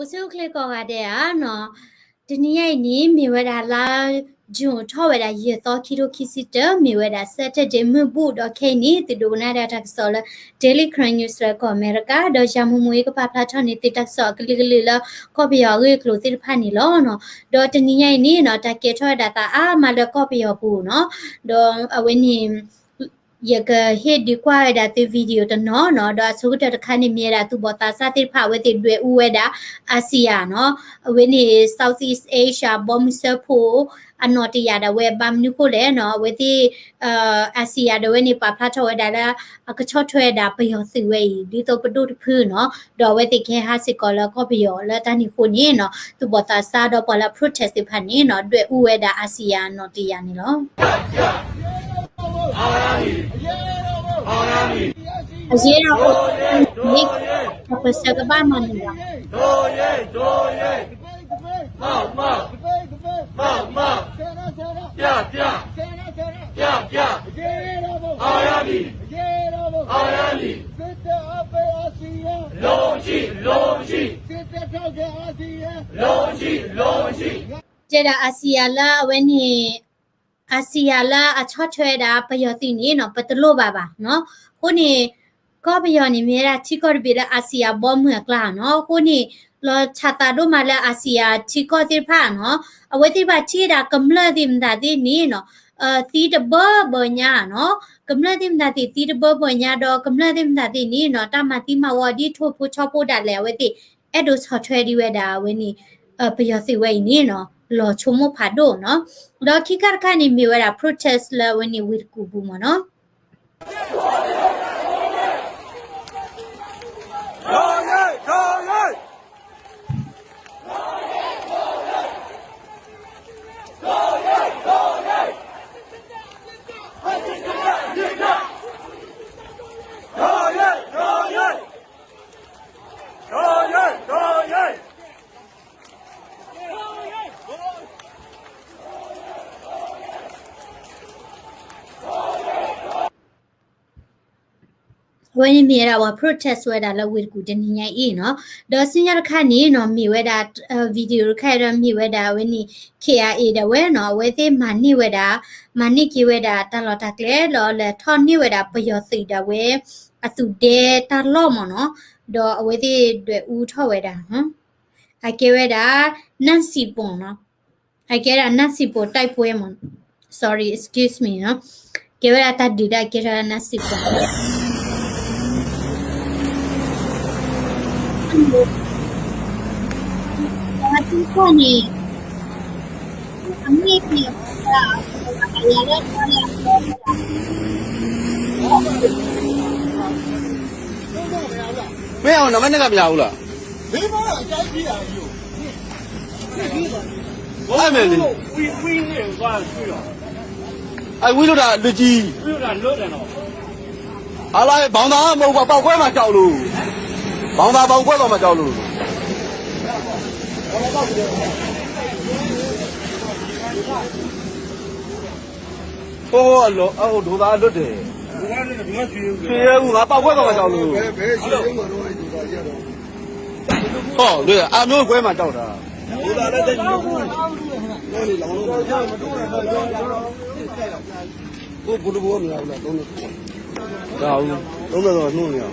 အိၣ်ဆူၣ်အိၣ်ချ့ကိးဂၤဒဲးဧါနီၤ, တနံၤညါအံၤန့ၣ် မ့ၢ်ဝဲဒၣ်လါ June ထီၣ်ဝဲဒၣ်ယဲၢ်သီ ခံထိခံဆံတၢ မ့ၢ်ဝဲဒၣ် Saturday မုၢ်ဘူၣ် ဒီးခဲအံၤန့ၣ် သုဒိကနၣ်ဒၣ်တၢ်ကစီၣ်လၢ Daily Karen News လၢကီၢ်အမဲရကၤ ဒီးယၤမူမူအံၤကပာ်ဖျါထီၣ်န့ၢ်သုတၢ်ကစီၣ်အကလုာ်ကလုာ်လၢ ကီၢ်ပယီၤအဂ့ၢ်အကျိၤသ့ၣ်တဖၣ်န့ၣ်လီၤနီၤ. ဒီးတနံၤညါအံၤန့ၣ်နီၤ တၢ်ကဲထီၣ်ဝဲဒၣ်သးအါမးလၢကီၢ်ပယီၤပူၤနီၤ, ဒီးအဝဲန့ၣ် ယကဟ့ၣ်ဒုးကွၢ်ဝဲဒၣ်သု video တနီၤနီၤ, ဒီးအဆိကတၢၢ်တခါန့ၣ် မ့ၢ်ဝဲဒၣ်သူၣ်ဘီၣ်သးစၢ်သ့ၣ်တဖၣ် အဝဲသ့ၣ်ဒွဲၣ်အူဝဲဒၣ် ASEAN နီၤ, အဝဲန့ၣ် Southeast Asia ဘီမုၢ်စၢဖှိၣ် အနီၣ်တယာ်ဒၣ်ဝဲ ဘၣ်မနုၤဃိလဲၣ်နီၤ, အဝဲသ့ၣ် ASEAN ဒီးဝဲန့ၣ် ပာ်ဖျါထီၣ်ဝဲဒၣ်လၢ အကဆီၣ်ထွဲဝဲဒၣ်ပယီၤသုးဝဲအံၤ ဒ်သိးပဒိၣ်တဖုနီၤ, ဒီးအဝဲသ့ၣ်ကဟဲဟးစ့ၢ်ကီးလၢကီၢ်ပယီၤလၢတၢ်န့ၣ်အဃိန့ၣ်နီၤ, သူၣ်ဘီၣ်သးစၢ်ဒီးပှၤလၢ protest သ့ၣ်တဖၣ်န့ၣ်နီၤ ဒွဲၣ်အူဝဲဒၣ် ASEAN အနီၣ်တယာ်န့ၣ်လီၤ. အရေးတော်ပုံ ဒီးပစၢကဘၣ်မၤန့ၢ်ဘၣ် တဲဒၣ် ASEAN လၢအဆီၣ်ထွဲဝဲဒၣ်ပယီၤသုးန့ၣ်နီၤ ပတလိၣ်ဘၣ်ဘၣ်နီၤ. အဃိန့ၣ် ကီၢ်ပယီၤန့ၣ် မ့ၢ်ဝဲဒၣ်ထံကီၢ်တဘ့ၣ်လၢ ASEAN ဘီမုၢ်အကျါနီၤ. အဃိန့ၣ် လီၤဆၣ်သးဒိၣ်မးလၢ ASEAN ထံကီၢ်သ့ၣ်တဖၣ်နီၤ, အဝဲသ့ၣ်တဖၣ်ထံၣ်ဝဲဒၣ်ကမျၢၢ်သ့ၣ်မတၤသ့ၣ်န့ၣ်နီၤ သံတဘၢဘၢညါနီၤ. ကမျၢၢ်သ့ၣ်မတၤသ့ၣ်သံတဘၢဘၢညါဒီး ကမျၢၢ်သ့ၣ်မတၤသ့ၣ်န့ၣ်နီၤ တၢ်မၤသံမၤဝီဒ်ထိၣ်ဖိဆီဖိဒၣ်လဲာ် အဝဲသ့ၣ် အဲၣ်ဒိးဆီၣ်ထွဲဒံးဝဲဒၣ်အဝဲန့ၣ် ပယီၤသုးဝဲအံၤန့ၣ်နီၤ လီၤဆိကမိၣ်ဖးဒိၣ်နီၤ. ဒီးခံခါတခါန့ၣ်မ့ၢ်ဝဲဒၣ် protest လၢအဝဲန့ၣ်ဝ့ၢ်တကူၣ်ပူၤမ့ၢ်နီၤ. အဝဲန့ၣ်မ့ၢ်ဝဲဒၣ်ပှၤ protest ဝဲဒၣ်လၢဝ့ၢ်တကူၣ်တနံၤညါအံၤနီၤ. ဒီးဆူညါတခါန့ၣ်နီၤ မ့ၢ်ဝဲဒၣ် video တခါအံၤဒီးမ့ၢ်ဝဲဒၣ်အဝဲန့ၣ် K I A ဒၣ်ဝဲနီၤ အဝဲသ့ၣ်မၤန့ၢ်ဝဲဒၣ် မၤန့ၢ်က့ၤဝဲဒၣ်တၢ်လီၢ်တၢ်ကျဲ ဒီးလဲၤထီၣ်န့ၢ်ဝဲဒၣ်ပယီၤသုးဒၣ်ဝဲ အသုးဒဲတၢ်လီၢ်မ့ၢ်နီၤ. ဒီးအဝဲသ့ၣ်ဒွဲၣ်အူထီၣ်ဝဲဒၣ် အကဲဝဲဒၣ် နၢ်စံာ်ပိၣ်နီၤ. အကဲဒၣ် နၢ်စံာ်ပိၣ် တိုက်ပွဲမ့ၢ် sorry excuse me နီၤ. ကဲဝဲဒၣ်တၢ်ဒုးတၢ်ကဲထီၣ်လၢ နၢ်စံာ်ပိၣ် န့ၣ် အမ့ၢ်န့ၣ် မ့ၢ်အီၤ နမ့ၢ်န့ၢ်ကမျၢၢ်အူလီၤ. အဲၣ်မ့ၢ်လံ. အဲဝံလိာ်တၢ်လၢကံ အလၢ ဘောင်သး မ့ၢ်ပှၤပာ်ကွဲမၤကၠီလိၤ, ဘောင်သး ပာ်ကွဲသီမၤကၠီလိၤ. အိၣ် အအိၣ်ဒိသးအဒိတဲာ်, သုးယဲၢ်အူသးပာ်ကွဲသီမၤကၠီလိၤ. အီၤ အမျိုးကွဲမၤကၠီတၢ်, အိၣ်ဖိတဘိမ့ၢ်အူလၢ သုံးဘီးနီၢ်န့ၣ်,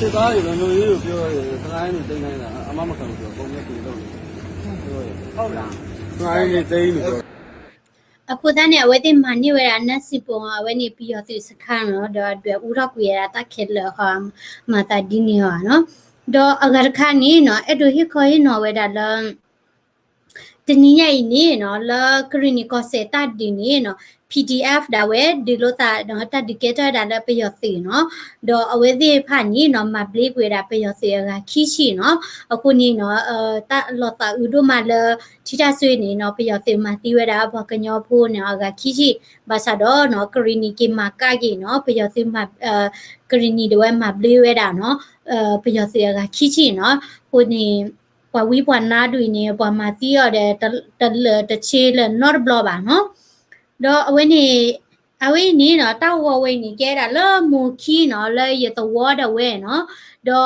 စစ်သားတွေပဲ မျိုးရိုးရိုးပြောတယ် တငါးနှစ်သိန်းတိုင်းတာ အမမခံဘူးဆိုတော့ ပုံမျက်တွေလုပ်နေတယ်. ဟုတ်လား. တငါးနှစ်သိန်းလို့ပြောတယ်. အဃိသတးန့ၣ် အဝဲသ့ၣ်မၤန့ၢ်ဝဲဒၣ် နၢ်စံာ်ပိၣ် အဝဲန့ၣ် ပယီၤသုးစခန်းနီၤ, ဒီးဒွဲၣ်အူထီၣ်ကွံာ်ဝဲဒၣ်တၢ်ခဲလၢာ် ဟီမၤသးဒ်န့ၣ်ဟီနီၤ. ဒီးအဂၤတခါန့ၣ်နီၤ အဲၣ်ဒိးဟ့ၣ်ခီဟ့ၣ်နီၤဝဲဒၣ်လၢ တနံၤညါအံၤန့ၣ်နီၤ လၢကရံၣ်နံၣ်ကီၢ်စဲၣ်တၢ်ဒုးန့ၣ်နီၤ P D F ဒၣ်ဝဲ ဒုးလိာ်သးဒီးတၢ်ဒုးကဲထီၣ်ဝဲဒၣ်လၢပယီၤသုးနီၤ, ဒီးအဝဲသ့ၣ်တဖၣ်န့ၣ်နီၤ မၤဘျ့ကွံာ်ဝဲဒၣ်ပယီၤသုးအဂၤခံဆံနီၤ, အဃိန့ၣ်နီၤ တၢ်လီၤသးအုးဒိၣ်မးလၢ ထံတၢ်စွ့န့ၣ်နီၤ ပယီၤသုးမၤသံဝဲဒၣ်ပှၤကညီဖိန့ၣ် အဂၤခံဆံ, ဘၣ်ဆၣ်ဒီးနီၤ ကရံၣ်နံၣ်က့ၤမၤကၣ်က့ၤနီၤ ပယီၤသုးမၤ ကရံၣ်နံၣ်ဒၣ်ဝဲမၤဘျ့ဝဲဒၣ်နီၤ ပယီၤသုးအဂၤခံဆံနီၤ, အဃိန့ၣ် ပှၤဝံပှၤနါဒုးအံၤန့ၣ် ပှၤမၤသံအီၤဒီး တလၢာ်တဆ့လၢာ်နီတဘျီဘၣ်နီၤ, ဒီးအဝဲန့ၣ် အဝဲအံၤန့ၣ်နီၤ တၢ်ဂီၤဝဲအံၤန့ၣ် ကဲဒၣ်လၢမိၢ်ခံနီၤ လၢယသဝီဒၣ်ဝဲနီၤ, ဒီး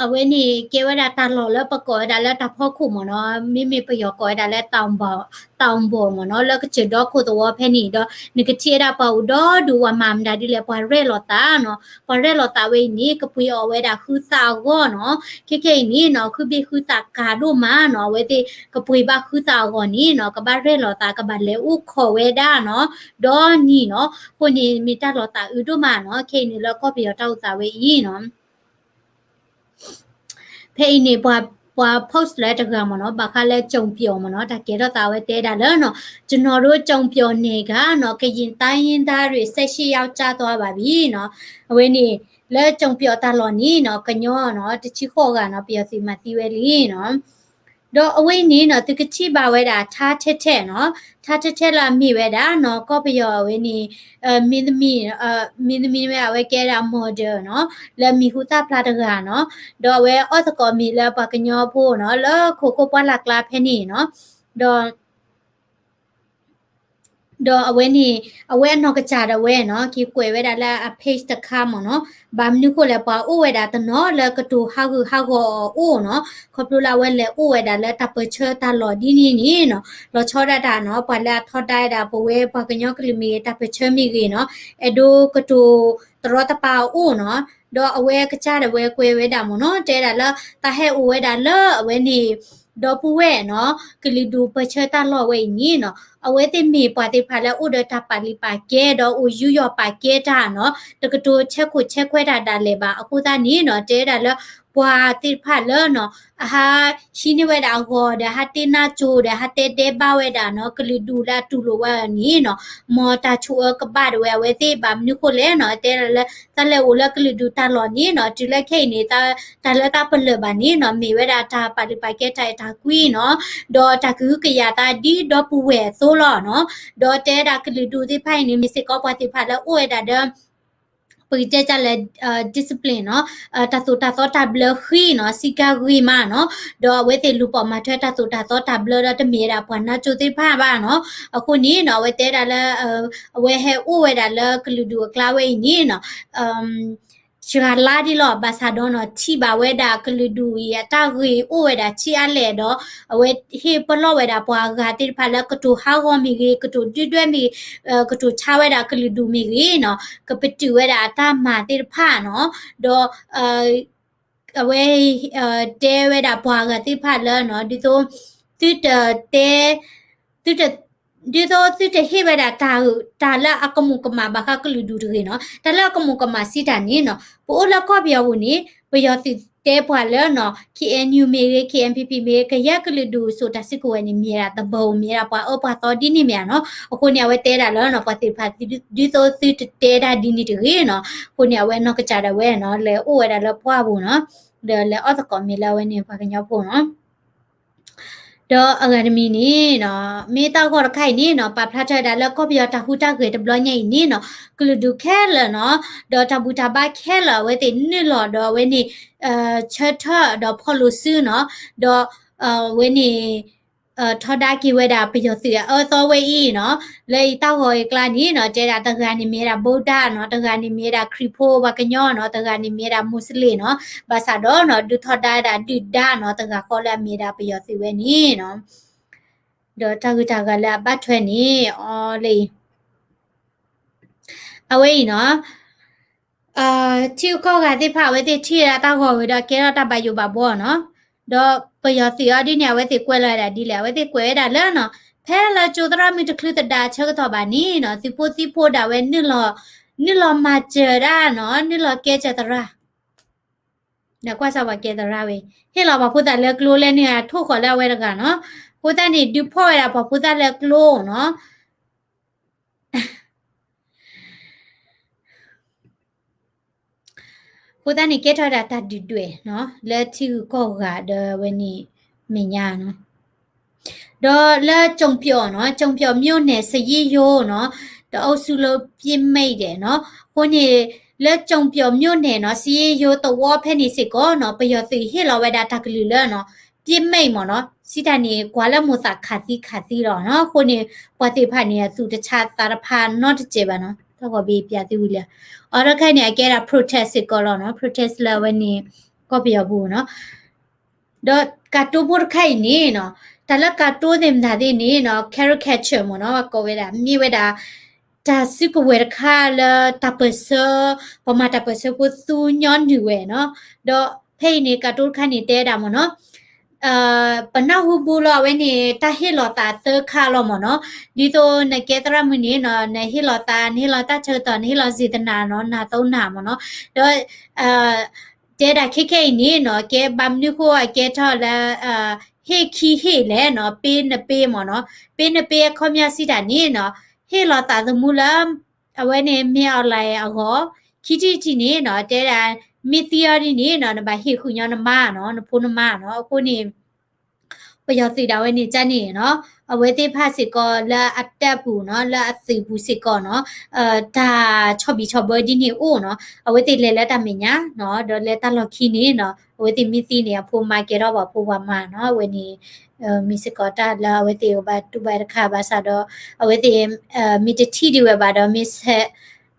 အဝဲန့ၣ်ကဲဝဲဒၣ်တၢ်လီၢ်လၢပကိးဝဲဒၣ်လၢတၢ်ဖီခိၣ်မ့ၢ်နီၤ, မ့မ့ၢ်ပယီၤကိးဝဲဒၣ်လၢ တၢ်အဘီၣ်မ့ၢ်နီၤ, လၢကစၢၢ်ဒီခိၣ်သဝီဖဲန့ၣ်ဒီး နကထံၣ်ဝဲဒၣ်ပှၤအိၣ်ဒီဒူၣ် ပှၤမၤမတၤဒ်လဲၣ် ပှၤရဲၣ်လီၤသးနီၤ, ပှၤရဲၣ်လီၤသးဝဲအံၤန့ၣ် ကပှ့ၤအီၣ်ဝဲဒၣ်ဃုသးအဂီၢ်နီၤ, ခဲခဲအံၤန့ၣ်နီၤ ဃုဘ့ၣ်ဃုသးကးဒိၣ်မးနီၤ, အဝဲသ့ၣ်ကပှ့ၤဘၣ်ဃုသးအဂီၢ်န့ၣ်နီၤ ကဘၣ်ရဲၣ်လီၤသး ကဘၣ်လဲၤအိၣ်ခိးဝဲဒၣ်နီၤ, ဒီနံၤနီၤ, အဃိန့ၣ်မ့ၢ်တၢ်လီၤသးအုးဒိၣ်မးနီၤ, ခဲအံၤန့ၣ်လၢကီၢ်ပယီၤတၢ်အိၣ်သးဝဲအံၤနီၤ ဖဲအံၤန့ၣ် ပှၤ ပှၤ post လၢတဂၤမ့ၢ်နီၤ, ဘၣ်ဃးလၢကၠိပျီမ့ၢ်နီၤ, တၢ်ကဲထီၣ်သးဝဲတဲဒၣ်လၢနီၤ, ကျွန်တော်တို့ ကၠိပျီနယ်က နော် ကရင်တိုင်းရင်းသားတွေ ဆယ့်ရှစ်ယောက် ကျသွားပါပြီ နီၤ, အဝဲန့ၣ် လၢကၠိပျီတၢ်လီၢ်န့ၣ်နီၤ ကညီနီၤ တဆံဃိးဂၤနီၤ ပယီၤသုးမၤသံဝဲလံနီၤ ဒီးအဝဲအံၤန့ၣ်နီၤ သုကထံၣ်ဘၣ်ဝဲဒၣ် ထါထဲထဲနီၤ, ထါထဲထဲလၢအမ့ၢ်ဝဲဒၣ်နီၤ ကီၢ်ပယီၤအဝဲန့ၣ် မင်းသမီး မင်းသမီး ဝဲအဝဲကဲဒၣ် model နီၤ, လၢမံၤဟူသၣ်ဖျါတဂၤနီၤ, ဒီးအဝဲအီၣ်သကိးမ့ၤလၢပှၤကညီဖိနီၤ လၢခိခိၣ်ပှၢ်လၢ်ကျါဖဲန့ၣ်နီၤ, ဒီး ဒီးအဝဲန့ၣ် အဝဲအနီၢ်ကစၢ်ဒၣ်ဝဲနီၤ က့ၤကွဲးဝဲဒၣ်လၢအ page တခါမ့ၢ်နီၤ, ဘၣ်မနုၤဃိလဲၣ် ပှၤအိၣ်ဝဲဒၣ်တနီၤလၢကတိၤဟးဂူာ်ဟးဂီၤအီၤအိၣ်နီၤ, ခီဖျိလၢအဝဲလဲၤအိၣ်ဝဲဒၣ်လၢတၢ်ပၢၢ်ဆၢတၢ်လီၢ်ဒ်န့ၣ်န့ၣ်နီၤ, လီၤဆီဒၣ်တၢ်နီၤ ပှၤလၢအထီဒါဝဲဒၣ်ပဝဲပှၤကညီကလုာ်မ့ၢ်ဂ့ၤ တၢ်ပၢၢ်ဆၢမ့ၢ်ဂ့ၤနီၤ, အဲၣ်ဒိးကတိၤတရီတပါအအိၣ်နီၤ, ဒီးအဝဲကစၢ်ဒၣ်ဝဲကွဲးဝဲဒၣ်မ့ၢ်နီၤ တဲဒၣ်လၢ တၢ်ဟဲအိၣ်ဝဲဒၣ်လၢအဝဲန့ၣ် ဒီပုၢ်ဝဲၢ်နီၤ ကလုာ်ဒူၣ်ပၢၢ်ဆၢတၢ်လီၢ်ဝဲအံၤန့ၣ်နီၤ, အဝဲသ့ၣ်မ့ၢ်ပှၤသ့ၣ်တဖၣ်လၢအိၣ်ဒီးတၢ်ပာ်လုၢ်ပာ်ကဲ ဒီးအိၣ်ယူးယီၣ်ပာ်ကဲတၢ်နီၤ, တကတိၤဆဲခိၣ်ဆဲခွဲးတၢ်ဒၣ်လဲာ်ဘၣ်. အဃိသတးန့ၣ်နီၤ တဲဝဲဒၣ်လၢ ပှၤသ့ၣ်တဖၣ်လၢနီၤ အဟးဟံးန့ၢ်ဝဲဒၣ်အဂီၤဒီး ဟးတဲနၢ်ကၠိဒီး ဟးတဲဒဲးဘးဝဲဒၣ်နီၤ ကလုာ်ဒူၣ်လၢအတူၢ်လိာ်ဝဲန့ၣ်နီၤ, မ်တၢ်ဆိၣ်အၢကဘၣ်ဒၣ်ဝဲအဝဲသ့ၣ် ဘၣ်မနုၤဃိလဲၣ်နီၤ တဲဒၣ်လၢ တၢ်လဲၤအိၣ်လၢကလုာ်ဒူၣ်တၢ်လီၢ်န့ၣ်နီၤ တုၤလၢခဲအံၤန့ၣ် တၢ်လၢတၢ်ပလၢၢ်ဘၣ်န့ၣ်နီၤ မ့ၢ်ဝဲဒၣ်တၢ်ပာ်လုၢ်ပာ်ကဲတၢ်အဲၣ်တၢ်ကွံနီၤ, ဒီးတၢ်ကဟုကယာ်သးဒ်ဒီပုၢ်ဝဲၢ်အသိးလီၤနီၤ, ဒီးတဲဒၣ်ကလုာ်ဒူၣ်သ့ၣ်တဖၣ်အံၤန့ၣ် မ့ၢ်စ့ၢ်ကီးပှၤသ့ၣ်တဖၣ်လၢအိၣ်ဝဲဒၣ်ဒီး ပကတဲတၢ်လၢ discipline နီၤ, တၢ်သိၣ်တၢ်သီတၢ်ဘျၢဃံနီၤ, စည်းကမ်းဂ့ၤမးနီၤ, ဒီးအဝဲသ့ၣ်လူၤပိာ်မၤထွဲတၢ်သိၣ်တၢ်သီတၢ်ဘျၢဒီးတမ့ၢ်ဝဲဒၣ်ပှၤနါကၠိသ့ၣ်တဖၣ်ဘၣ်နီၤ. အဃိန့ၣ်နီၤ အဝဲတဲဒၣ်လၢ အဝဲဟဲအိၣ်ဝဲဒၣ်လၢကလုာ်ဒူၣ်အကျါဝဲအံၤန့ၣ်နီၤ စှၤလါဒ်လီၤ, ဘၣ်ဆၣ်ဒီးနီၤ ထံၣ်ဘၣ်ဝဲဒၣ်ကလုာ်ဒူၣ်အံၤအတၢ်ဂ့ၤအိၣ်ဝဲဒၣ်ထံအါလဲၣ်ဒီး အဝဲဟ့ၣ်ပလီၢ်ဝဲဒၣ်ပှၤအဂၤသ့ၣ်တဖၣ်လၢကတိၤဟးဂီၤမ့ၢ်ဂ့ၤ, ကတိၤဒုၣ်ဒွဲၣ်မ့ၢ်ဂ့ၤ, ကတိၤဆါဝဲဒၣ်ကလုာ်ဒူၣ်မ့ၢ်ဂ့ၤနီၤ, ကပတုာ်ဝဲဒၣ်အတၢ်မၤသ့ၣ်တဖၣ်နီၤ, ဒီး အဝဲ တဲဝဲဒၣ်ပှၤအဂၤသ့ၣ်တဖၣ်လၢနီၤ ဒ်သိး သုတတဲ သုတ ဒ်သိးသုတဟ့ၣ်ဝဲဒၣ်တၢ် တၢ်လၢအကမူးကမၣ်ဘၣ်ဃးကလုာ်ဒူၣ်တဂ့ၤနီၤ, တၢ်လၢအကမူးကမၣ်စံးတၢ်န့ၣ်နီၤ ပအိၣ်လၢကီၢ်ပယီၤပူၤန့ၣ် ပယီၤသုးတဲပှၤလၢနီၤ K N U မ့ၢ်ဂ့ၤ K N P P မ့ၢ်ဂ့ၤ ကယဲၢ်ကလုာ်ဒူၣ်စိာ်တၢ်စုကဝဲၤန့ၣ် မ့ၢ်ဒၣ်တဘိ မ့ၢ်ဒၣ်ပှၤအၢပှၤသီဒ်န့ၣ်မ့ၢ်ဧါနီၤ. အဃိန့ၣ် အဝဲတဲဒၣ်လၢနီၤ ပှၤသ့ၣ်တဖၣ် ဒ်သိးသုတတဲတၢ်ဒ်န့ၣ်တဂ့ၤနီၤ. အဃိန့ၣ် အဝဲနီၢ်ကစၢ်ဒၣ်ဝဲနီၤ လဲၤအိၣ်ဝဲဒၣ်လၢပှၢ်ပူၤနီၤ, ဒီးလဲၤအီၣ်သကိးမ့ၤလၢအဝဲန့ၣ် ပှၤကညီဖိနီၤ. ဒီးအဂၤတမံၤန့ၣ်နီၤ မ့ၢ်တၢ်ဂီၤတခါအံၤန့ၣ်နီၤ ပာ်ဖျါထီၣ်ဝဲဒၣ်လၢကီၢ်ပယီၤတၢ်ဟူးတၢ်ဂဲၤတဘျီညါအံၤန့ၣ်နီၤ ကလုာ်ဒူၣ်ခဲလၢာ်နီၤ ဒီးတၢ်ဘူၣ်တၢ်ဘါခဲလၢာ် အဝဲသ့ၣ်နုာ်လီၤဒီးအဝဲန့ၣ် ဆၢထၢၣ်ဒီးဖီၣ်လိာ်စုနီၤ ဒီး အဝဲန့ၣ် ထီဒါက့ၤဝဲဒၣ်ပယီၤသုးအအၢသီဝဲအံၤနီၤ, လၢအံၤတၢ်ဂီၤအံၤအကျါန့ၣ်နီၤ တဲဒၣ်တဂၤန့ၣ်မ့ၢ်ဝဲဒၣ် ဗုဒ္ဓ နီၤ, တဂၤန့ၣ်မ့ၢ်ဝဲဒၣ်ခရံာ်ဖိပှၤကညီနီၤ, တဂၤန့ၣ်မ့ၢ်ဝဲဒၣ် Muslim နီၤ, ဘၣ်ဆၣ်ဒီးနီၤ ဒုးထီဒါဝဲဒၣ်ဒုၣ်ဒါနီၤ တဂၤဃီလၢအမ့ၢ်ဝဲဒၣ်ပယီၤသုးဝဲန့ၣ်နီၤ, ဒီးတၢ်ဂုၤတၢ်ဂၤလၢအဘၣ်ထွဲန့ၣ် အီၤလၢအံၤ အဝဲအံၤနီၤ ထံဂုၤကီၢ်ဂၤသ့ၣ်တဖၣ် အဝဲသ့ၣ်ထံၣ်ဝဲဒၣ်တၢ်ဂီၤဝဲဒီးကဲထီၣ်တၢ်ဘၣ်ယိၣ်ဘၣ်ဘှီနီၤ, ဒီးပယီၤသုးအီၤဒ်န့ၣ် အဝဲသ့ၣ်ကွဲးလီၤဝဲဒၣ်ဒ်လဲၣ်, အဝဲသ့ၣ်ကွဲးဝဲဒၣ်လၢနီၤ, ဖဲလၢကၠိသရၣ်မုၣ်တချုးတဒါဆၢကတီၢ်ဘၣ်န့ၣ်နီၤ သုးဖိသံၣ်ဖိဒၣ်ဝဲ နုာ်လီၤမၤစၢၤဒၣ်နီၤ, နုာ်လီၤကဲစၢၤသရၣ် ဒီးကွၢ်စၢ်ပှၤကဲသရၣ်ဝဲ ဟ့ၣ်လီၤပှၤဖိသၣ်လၢကျိလၢန့ၣ် အထိၣ်ဃီၤလၢအဝဲတဂၤနီၤ, အဃိသတးန့ၣ် ဒုးဖီၣ်ဝဲဒၣ်ပှၤဖိသၣ်လၢကျိနီၤ. အဃိသတးန့ၣ်ကဲထီၣ်ဝဲဒၣ်တၢ်ဒုၣ်ဒွဲၣ်နီၤ လၢထံဂုၤကီၢ်ဂၤဒီးအဝဲန့ၣ်မဲာ်ညါနီၤ. ဒီးလၢကၠူပျီၣ်နီၤ ကၠူပျီၣ်မြို့နယ် စယ့ယိနီၤ တအုပ်စုလို့ ပစ်မိတ်တယ်နီၤ. အဃိန့ၣ် လၢကၠူပျီၣ်မြို့နယ်နီၤ စယ့ယိသဝီဖဲန့ၣ်စ့ၢ်ကီးနီၤ ပယီၤသုးဟ့ၣ်လီၤဝဲဒၣ်တၢ်ကလုၢ်လၢနီၤ ပစ်မိတ်မ့ၢ်နီၤ စံးတၢ်န့ၣ် ကွၢ်လၢမိၢ်သးခးသံခးသံလီၤနီၤ. အဃိန့ၣ် ပှၤသ့ၣ်တဖၣ်န့ၣ် အသူၣ်တဆါသးတဖးနီတစဲးဘၣ်နီၤ. တၢ်ဂီၤဘ့ၣ်ပျးသံဝံၤလံ. အီၤတခါန့ၣ် အကဲဒၣ် protest စ့ၢ်ကီးလီၤနီၤ protest လၢအဝဲန့ၣ် ကီၢ်ပယီၤပူၤနီၤ. ဒီးကၤတိဖိတခါအံၤန့ၣ်နီၤ တၢ်လၢကၤတိသ့ၣ်မတၤသ့ၣ်န့ၣ်နီၤ caricature မ့ၢ်နီၤ ကိးဝဲဒၣ် မ့ၢ်ဝဲဒၣ် တၢ်စုကဝဲၤတခါလၢတၢ်ပၢၢ်ဆၢ ပှၤမၤတၢ်ပၢၢ်ဆၢဖိသူညီနုၢ်ဝဲနီၤ. ဒီးဖဲအံၤန့ၣ် ကၤတိတခါန့ၣ် တဲဒၣ်မ့ၢ်နီၤ ပနၢ်ဟူဘူးလီၤအဝဲန့ၣ် တၢ်ဟ့ၣ်လီၤသးသၢခါလီၤမ့ၢ်နီၤ. ဒ်သိးနကဲသရၣ်မုၣ်န့ၣ်နီၤ နဟ့ၣ်လီၤသး နဟ့ၣ်လီၤတၢ်ဆၢကတီၢ် နဟ့ၣ်လီၤစ့တနၤနီၤ နၤသိနၤမ့ၢ်နီၤ. ဒီး တဲဒၣ်ခဲခဲအံၤန့ၣ်နီၤ ကဲဘၣ်မနုၤဃိအကဲထီၣ်လၢ ဟ့ၣ်ခံဟ့ၣ်လဲၣ်နီၤ ပေးနှစ်ပေးမ့ၢ်နီၤ. ပေးနှစ်ပေးအခီပညီစံးတၢ်န့ၣ်နီၤ ဟ့ၣ်လီၤသးသမူလၢ အဝဲန့ၣ် မင်းအောင်လှိုင် အဂီၢ် ခံထံၣ်တထံၣ်န့ၣ်နီၤ တဲဒၣ် မ့ၢ်သံအီၤဒ်န့ၣ်နီၤ နဘၣ်ဟ့ၣ်ဃုာ်ညီနမါနီၤ နဖိနမါနီၤ. အဃိန့ၣ် ပယီၤသုးဒၣ်ဝဲန့ၣ်ကန့ၣ်နီၤ အဝဲသ့ၣ်တဖၣ်စ့ၢ်ကီးလၢအတပ်ပူၤနီၤ လၢအသုးပူၤစ့ၢ်ကီးနီၤ တၢ်ဆီၣ်ဘံၣ်ဆီၣ်ဘၢဒ်န့ၣ်အိၣ်နီၤ. အဝဲသ့ၣ်လဲၤလၢတၢ်မဲာ်ညါနီၤ ဒီးလၢတၢ်လီၢ်ခံန့ၣ်နီၤ အဝဲသ့ၣ်မ့ၢ်သံန့ၣ် အဖိမါကဲထီၣ်ပှၤဖိပှၤမါနီၤ. အဝဲန့ၣ် မ့ၢ်စ့ၢ်ကီးတၢ်လၢအဝဲသ့ၣ်ကဘၣ်တူၢ်ဘၣ်တခါဘၣ်ဆၣ်ဒီး အဝဲသ့ၣ် မ့ၢ်တထံၣ်ဒံးဝဲဘၣ်ဒီး မ့ၢ်ဆဲး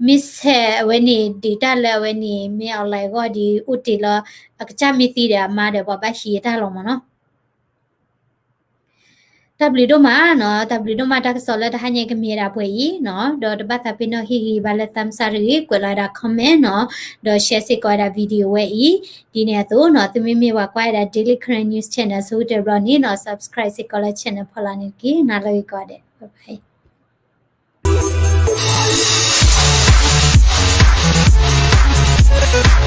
မ့ၢ်ဆဲးအဝဲန့ၣ် ဒုးတၢ်လၢအဝဲန့ၣ် မင်းအောင်လှိုင် အဂီၢ်ဒ်အအိၣ်တ့ၢ်လီၤ အကစၢ်မ့ၢ်သံဒီးအမါဒီးပှၤဘၣ်ဟံးအတၢ်လီၤမ့ၢ်နီၤ. တၢ်ဘျုးဒိၣ်မးနီၤ တၢ်ဘျုးဒိၣ်မး တၢ်ကစီၣ်လၢတဟါညါကမ့ၢ်ဝဲဒၣ်ပှဲၤအံၤနီၤ ဒီးတဘၣ်သးပ့ၤနီၣ်ဟ့ၣ်ဂံၢ်ဘါလၢသးမုၢ်သးတဂ့ၤ ကွဲးလီၤဝဲဒၣ် comment နီၤ ဒီး share စ့ၢ်ကီးဝဲဒၣ် video ဝဲအံၤ ဒ်န့ၣ်အသိးနီၤ သုမ့မ့ၢ်ပှၤကွၢ်ဝဲဒၣ် Daily Karen News Channel ဆိကတၢၢ်ဘျီန့ၣ်နီၤ subscribe စ့ၢ်ကီးလၢ channel ဖီလာ်န့ၣ်တက့ၢ်. နၤလၢဂ့ၤကိးဂၤဒဲး bye bye.